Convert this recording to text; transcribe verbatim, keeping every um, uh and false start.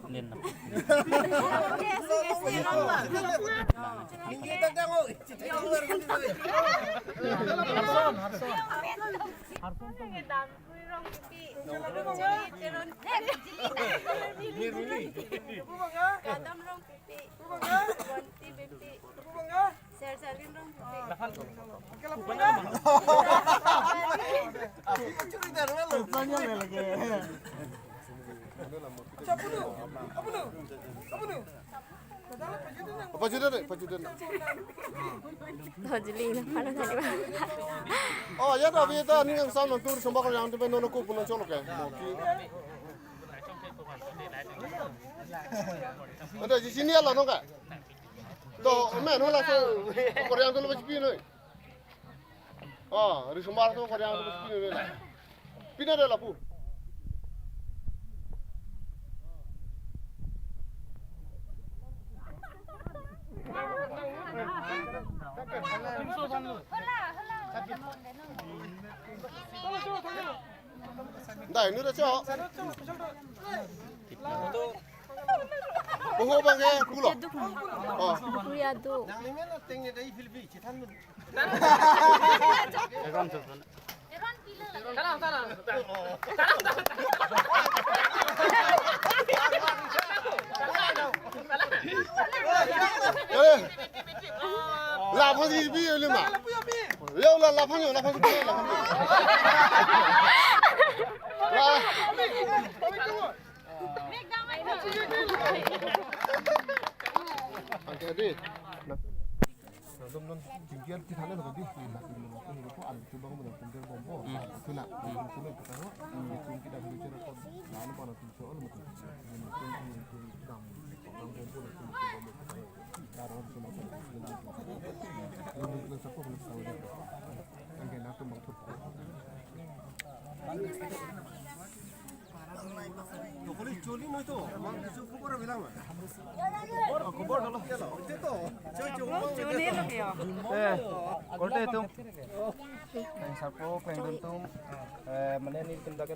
Nen na. Kadam Rongpipi. Bonti Beypi. Sersalin Rongpipi. Apa judul deh? Apa judul? Hojli na pano tadi ba. Oh, ya, tapi itu ning angsam nang tur sumbak yang tu penono ku punon cholo ke. Oke. Ada di sini ya lah, nongka. To, men, hola so, Korean tu lo pino. Oh, risumar tu Korean tu pino. Pino de lapu. Dai, nu da cho. Boho bang ke, kulo. Oh. Kuya do. Eh, laphan si bi, lima. Yo, la, laphan yo, laphan si bi, laphan. La. Angke di. Dum dum jingkian kita na ko di. Ko an tu bang mo tum der bombo. Kuna. Kuna kita ho. Tum kita dulu cara ko. Lalu pada tum so lo tum. Tum tum tum dam. Dam bombo na tum bombo. Daran so na. Tum tum sa ko. Angke na tum bang tu. Nokoli choli noi to, amang kisu khobor bilang ma. Khobor, khobor halo. Ito to, choi choi. Choli lo kyo. Eh, korte tum. Keng sarpo, keng dun tum. Eh, mane ni tum ta ke